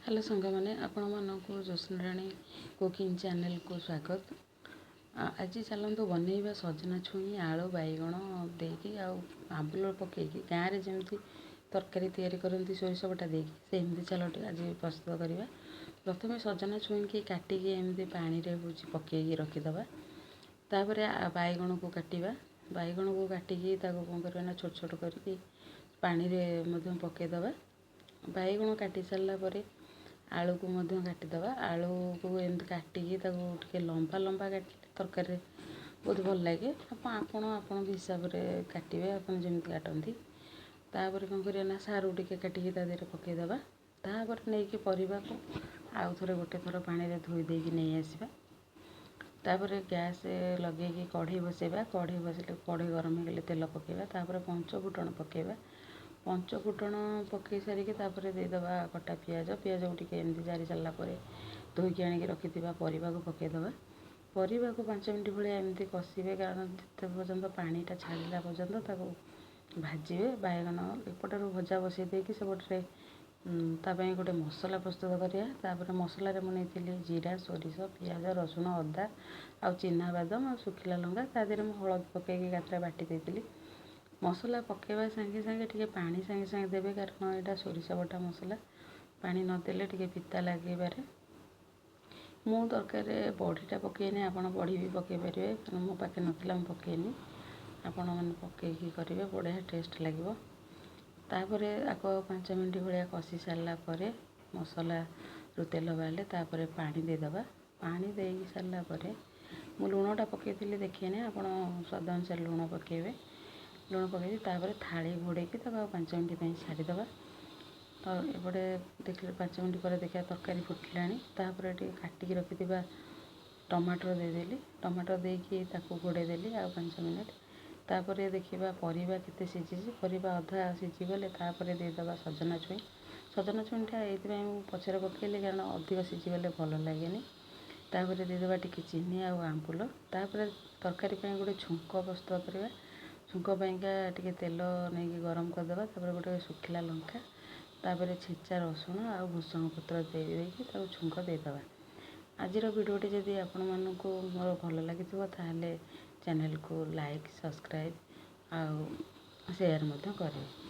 Hello ସାଙ୍ଗମାନେ, ଆପଣମାନଙ୍କୁ Jyotsnarani cooking ଚ୍ୟାନେଲକୁ ସ୍ୱାଗତ। ଆଜି ଚାଲନ୍ତୁ ବନେଇବା ସଜନା ଛୁଇଁ, ଆଳୁ, ବାଇଗଣ ଦେଇକି ଆଉ ଆମ୍ବୁଲ ପକେଇକି ଗାଁରେ ଯେମିତି ତରକାରୀ ତିଆରି କରନ୍ତି ସୋରିଷ ବଟା ଦେଇକି, ସେମିତି ଚାଲ ଆଜି ପ୍ରସ୍ତୁତ କରିବା। ପ୍ରଥମେ ସଜନା ଛୁଇଁକି କାଟିକି ଏମିତି ପାଣିରେ ହେଉଛି ପକେଇକି ରଖିଦେବା। ତାପରେ ବାଇଗଣକୁ କାଟିବା। ବାଇଗଣକୁ କାଟିକି ତାକୁ କ'ଣ କରିବା ନା ଛୋଟ ଛୋଟ କରିକି ପାଣିରେ ମଧ୍ୟ ପକେଇଦେବା। ବାଇଗଣ କାଟି ସାରିଲା ପରେ ଆଳୁକୁ ମଧ୍ୟ କାଟିଦେବା। ଆଳୁକୁ ଏମିତି କାଟିକି ତାକୁ ଟିକେ ଲମ୍ବା ଲମ୍ବା କାଟିଲେ ତରକାରୀରେ ବହୁତ ଭଲ ଲାଗେ। ଆପଣ ଆପଣଙ୍କ ହିସାବରେ କାଟିବେ, ଆପଣ ଯେମିତି କାଟନ୍ତି। ତାପରେ କ'ଣ କରିବା ନା ସାରୁ ଟିକେ କାଟିକି ତା ଦେହରେ ପକେଇଦେବା। ତାପରେ ନେଇକି ପରିବାକୁ ଆଉ ଥରେ ଗୋଟେ ଥର ପାଣିରେ ଧୋଇ ଦେଇକି ନେଇ ଆସିବା। ତାପରେ ଗ୍ୟାସ୍ ଲଗେଇକି କଢ଼େଇ ବସେଇବା। କଢ଼େଇ ବସିଲେ, କଢ଼େଇ ଗରମ ହେଇଗଲେ ତେଲ ପକେଇବା। ତାପରେ ପଞ୍ଚ ଫୁଟଣ ପକେଇବା। ପଞ୍ଚ ଫୁଟଣ ପକେଇ ସାରିକି ତାପରେ ଦେଇଦେବା କଟା ପିଆଜ। ପିଆଜକୁ ଟିକେ ଏମିତି ଜାରି ସାରିଲା ପରେ ଧୋଇକି ଆଣିକି ରଖିଥିବା ପରିବାକୁ ପକେଇଦେବା। ପରିବାକୁ 5 ମିନିଟ୍ ଭଳିଆ ଏମିତି କଷିବେ, କାରଣ ଯେତେ ପର୍ଯ୍ୟନ୍ତ ପାଣିଟା ଛାଡ଼ିଲା ପର୍ଯ୍ୟନ୍ତ ତାକୁ ଭାଜିବେ। ବାଇଗଣ ଏପଟରୁ ଭଜା ବସେଇ ଦେଇକି ସେପଟରେ ତା ପାଇଁ ଗୋଟେ ମସଲା ପ୍ରସ୍ତୁତ କରିବା। ତାପରେ ମସଲାରେ ମୁଁ ନେଇଥିଲି ଜିରା, ସୋରିଷ, ପିଆଜ, ରସୁଣ, ଅଦା ଆଉ ଚିନାବାଦାମ ଆଉ ଶୁଖିଲା ଲଙ୍କା। ତା ଦେହରେ ମୁଁ ହଳଦୀ ପକେଇକି ଏକାଥରେ ବାଟି ଦେଇଥିଲି। ମସଲା ପକେଇବା ସାଙ୍ଗେ ସାଙ୍ଗେ ଟିକେ ପାଣି ସାଙ୍ଗେ ସାଙ୍ଗେ ଦେବେ, କାରଣ ଏଇଟା ସୋରିଷ ବଟା ମସଲା, ପାଣି ନଦେଲେ ଟିକେ ପିତା ଲାଗିପାରେ। ମୁଁ ତରକାରୀରେ ବଢ଼ିଟା ପକେଇନି, ଆପଣ ବଢ଼ି ବି ପକେଇ ପାରିବେ, କାରଣ ମୋ ପାଖେ ନଥିଲା ମୁଁ ପକେଇନି। ଆପଣମାନେ ପକେଇକି କରିବେ, ବଢ଼ିଆ ଟେଷ୍ଟ ଲାଗିବ। ତାପରେ ଆକୁ 5 ମିନିଟ୍ ଭଳିଆ କଷି ସାରିଲା ପରେ ମସଲାରୁ ତେଲ ବାହାରିଲେ ତାପରେ ପାଣି ଦେଇଦେବା। ପାଣି ଦେଇକି ସାରିଲା ପରେ ମୁଁ ଲୁଣଟା ପକେଇଥିଲି ଦେଖେଇନି, ଆପଣ ସ୍ୱାଦ ଅନୁସାରେ ଲୁଣ ପକେଇବେ। ଲୁଣ ପକେଇକି ତାପରେ ଥାଳି ଘୋଡ଼େଇକି ତାକୁ ଆଉ 5 ମିନିଟ୍ ପାଇଁ ଛାଡ଼ିଦେବା। ତ ଏପଟେ ଦେଖିଲେ 5 ମିନିଟ୍ ପରେ ଦେଖିବା ତରକାରୀ ଫୁଟିଲାଣି। ତାପରେ ଟିକେ କାଟିକି ରଖିଥିବା ଟମାଟର ଦେଇଦେଲି। ଟମାଟର ଦେଇକି ତାକୁ ଘୋଡ଼େଇ ଦେଲି ଆଉ 5 ମିନିଟ୍। ତାପରେ ଦେଖିବା ପରିବା କେତେ ସିଝିଛି। ପରିବା ଅଧା ସିଝିଗଲେ ତାପରେ ଦେଇଦେବା ସଜନା ଛୁଇଁ। ସଜନା ଛୁଇଁଟା ଏଇଥିପାଇଁ ମୁଁ ପଛରେ ପକେଇଲି, କାରଣ ଅଧିକ ସିଝିଗଲେ ଭଲ ଲାଗେନି। ତାପରେ ଦେଇଦେବା ଟିକେ ଚିନି ଆଉ ଆମ୍ବୁଲ। ତାପରେ ତରକାରୀ ପାଇଁ ଗୋଟେ ଛୁଙ୍କ ପ୍ରସ୍ତୁତ କରିବା। ଛୁଙ୍କ ପାଇଁକା ଟିକେ ତେଲ ନେଇକି ଗରମ କରିଦେବା। ତାପରେ ଗୋଟେ ଶୁଖିଲା ଲଙ୍କା, ତାପରେ ଛେଚା ରସୁଣ ଆଉ ଭୃସଙ୍ଗ ପତ୍ର ଦେଇ ଦେଇକି ତାକୁ ଛୁଙ୍କ ଦେଇଦେବା। ଆଜିର ଭିଡ଼ିଓଟି ଯଦି ଆପଣମାନଙ୍କୁ ମୋର ଭଲ ଲାଗିଥିବ, ତାହେଲେ ଚ୍ୟାନେଲକୁ ଲାଇକ୍, ସବସ୍କ୍ରାଇବ୍ ଆଉ ସେୟାର ମଧ୍ୟ କରିବେ।